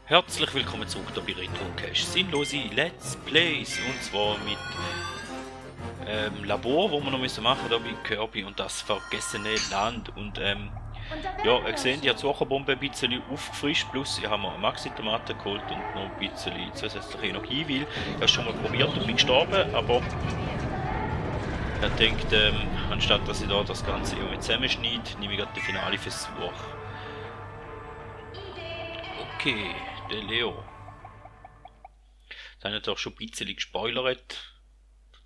Herzlich willkommen zurück hier bei Retrocache. Sinnlose Let's Plays und zwar mit Labor, wo wir noch müssen machen da bei Kirby und das vergessene Land. Und ja, ihr seht, ich habe die Zuckerbombe ein bisschen aufgefrischt, plus ich habe mir eine Maxi-Tomate geholt und noch ein bisschen zusätzliche Energie, weil ich habe schon mal probiert und bin gestorben, aber ich denke, anstatt dass ich da das Ganze irgendwie zusammenschneide, nehme ich gerade den finale Versuch. Okay, der Leo. Das haben natürlich schon ein bisschen gespoilert.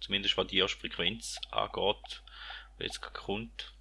Zumindest was die erste Frequenz angeht, die jetzt kommt.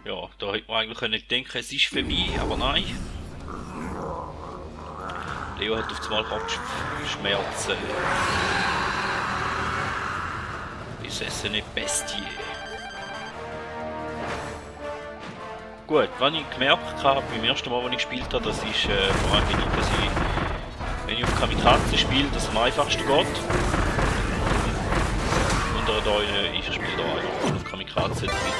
Ja, da hätte man eigentlich denken, es ist vorbei, aber nein. Leo hat auf einmal Kopfschmerzen. Besessene Bestie. Gut, was ich gemerkt habe beim ersten Mal, als ich gespielt habe, das ist vor allem, wenn ich auf Kamikaze spiele, dass es am einfachsten geht. Und da ich spiele da einfach auf Kamikaze, damit ich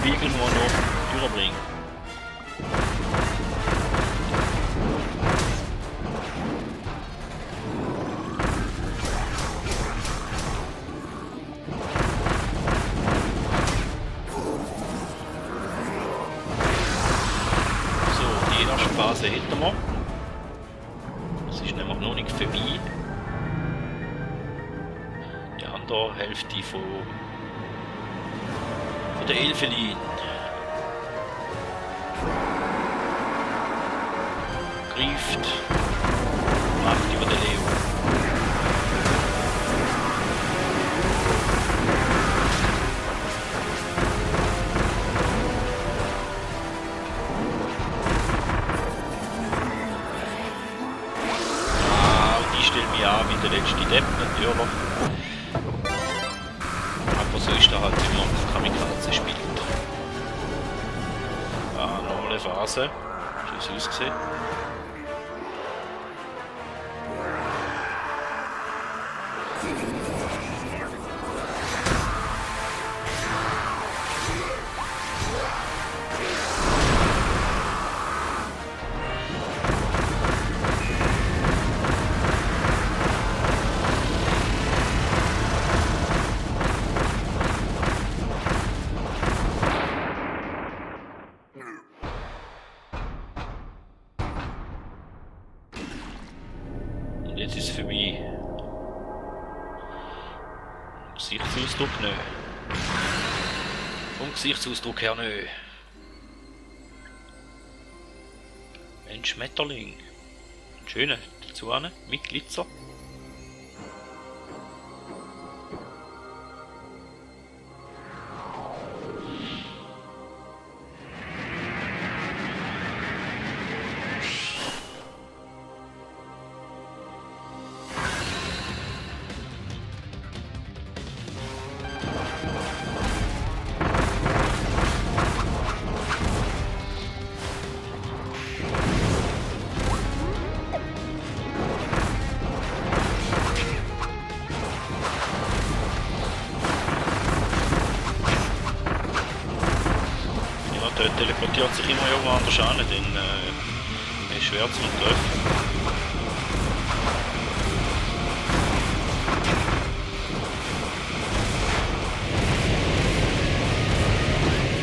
den Spiegel nur noch durchbringe. Phase hinter mir. Es ist nämlich noch nicht vorbei. Die andere Hälfte von der Elfelin. Greift. Macht über den Leo. Ja, wie der letzte Depp natürlich. Aber so ist er halt immer auf Kamikaze spielt. Ah, nochmal eine Phase. Wie es ausgesehen. Jetzt ist es für mich Gesichtsausdruck nicht. Vom Gesichtsausdruck her nicht. Ein Schmetterling. Ein schöner dazu mit Glitzer. Der teleportiert sich immer irgendwo anders an, dann ist schwer zu treffen.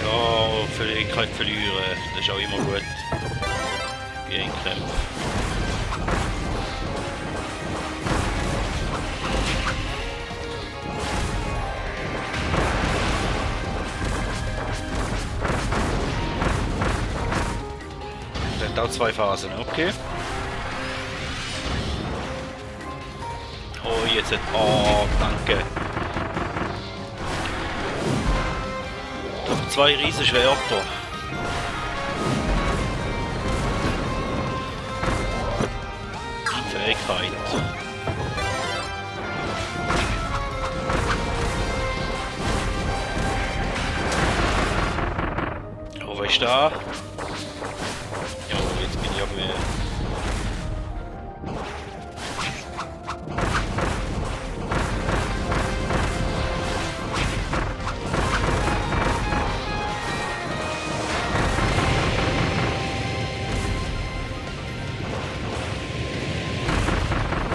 Ja, Fähigkeit verlieren, das ist auch immer gut. Bei Endkämpfen. Auch zwei Phasen, okay. Oh, jetzt. Oh, danke. Doch zwei riesen Schwerter. Fähigkeit. Oh, was ist da? Ja, jetzt bin ich irgendwie...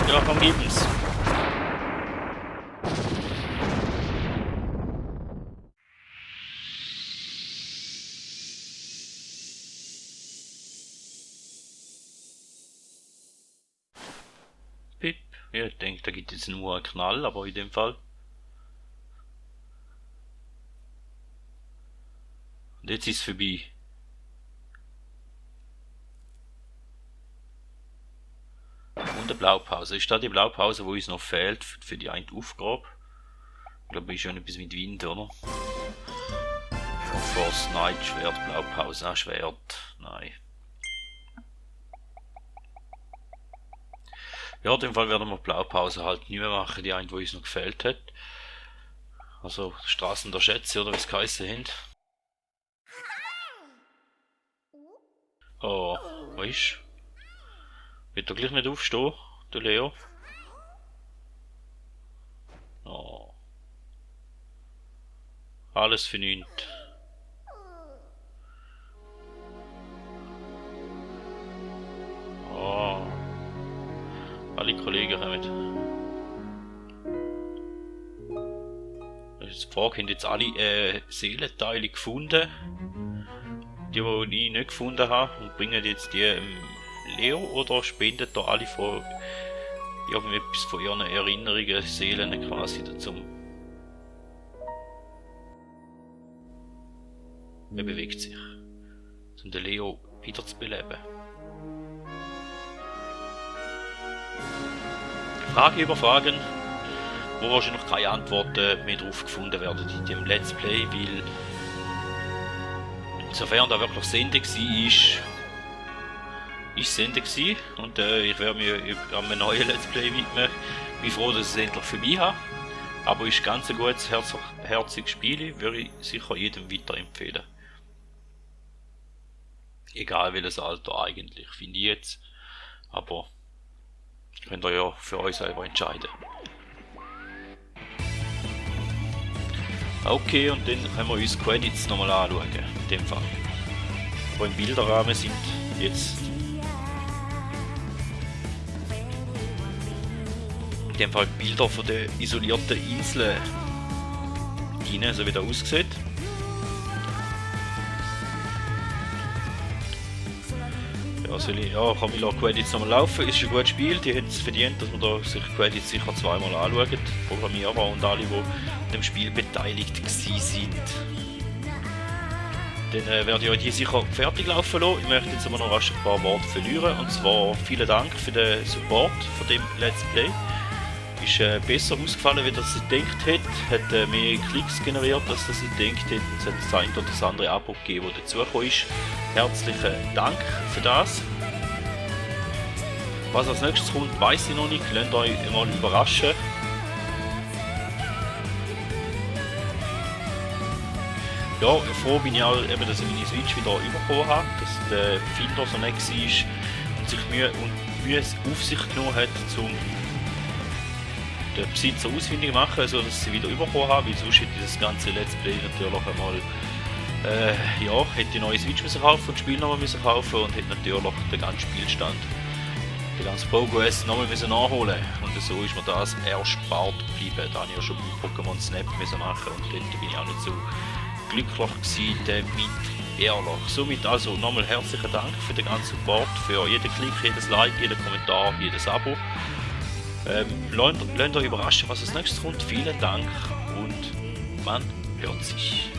Ja, komm, gib's. Pip. Ja, ich denke, da gibt es nur einen Knall, aber in dem Fall. Und jetzt ist es vorbei. Und eine Blaupause. Ist da die Blaupause, wo uns noch fehlt für die eine Aufgabe? Ich glaube, ist schon etwas mit Wind, oder? Force Night, Schwert, Blaupause, Schwert. Nein. Ja, in dem Fall werden wir Blaupause halt nicht mehr machen, die eine, die uns noch gefehlt hat. Also Straßen der Schätze, oder wie es geheißen hat. Oh, was ist? Wird er gleich nicht aufstehen, der Leo? Oh. Alles für nichts. Oh. Alle Kollegen kommen. Das ist die Frage, haben jetzt alle Seelenteile gefunden? Die ich nicht gefunden habe, und bringen jetzt die Leo, oder spendet da alle von irgendetwas von ihren Erinnerungen, Seelen quasi dazu? Er bewegt sich, um den Leo wiederzubeleben. Frage über Fragen, wo wahrscheinlich noch keine Antworten mehr drauf gefunden werden in dem Let's Play, weil insofern da wirklich Sende war, ist Sende gewesen, und ich werde mich einem neuen Let's Play widmen. Ich bin froh, dass ich es endlich für mich habe, aber ist ganz ein gutes, herziges Spiel, würde ich sicher jedem weiterempfehlen. Egal welches Alter eigentlich, finde ich jetzt, aber könnt ihr ja für euch selber entscheiden. Okay, und dann können wir uns Credits nochmal anschauen, in dem Fall. Die im Bilderrahmen sind jetzt. In dem Fall Bilder von der isolierten Insel rein, so wie das aussieht. Ja, kann ich Credits nochmal laufen, ist ein gutes Spiel, die haben es verdient, dass man da sich Credits sicher zweimal anschaut, Programmierer und alle, die an dem Spiel beteiligt sind. Dann werde ich euch hier sicher fertig laufen lassen. Ich möchte jetzt aber noch rasch ein paar Worte verlieren, und zwar vielen Dank für den Support von dem Let's Play. Ist besser ausgefallen, wie das ich gedacht hätte, hat mehr Klicks generiert, als das ich gedacht hätte, und es hat das eine oder das andere Abo gegeben, das dazugekommen ist. Herzlichen Dank für das. Was als nächstes kommt, weiss ich noch nicht, lasst euch mal überraschen. Ja, froh bin ich auch, eben, dass ich meine Switch wieder bekommen habe, dass der Finder so nett war und sich Mühe auf sich genommen hat, um den Besitzer ausfindig zu machen, so dass sie wieder bekommen haben, weil sonst hätte ich das ganze Let's Play natürlich einmal ja, hätte ich neue Switch müssen kaufen und das Spiel nochmal müssen kaufen und hätte natürlich den ganzen Spielstand, den ganzen Progress nochmal müssen nachholen, und so ist mir das erspart geblieben. Da habe ich ja schon Pokémon Snap müssen machen, und dort bin ich auch nicht so glücklich gewesen mit Ehrlich. Somit also nochmal herzlichen Dank für den ganzen Support, für jeden Klick, jedes Like, jeden Kommentar, jedes Abo. Lasst euch überraschen, was als nächstes kommt. Vielen Dank und man hört sich.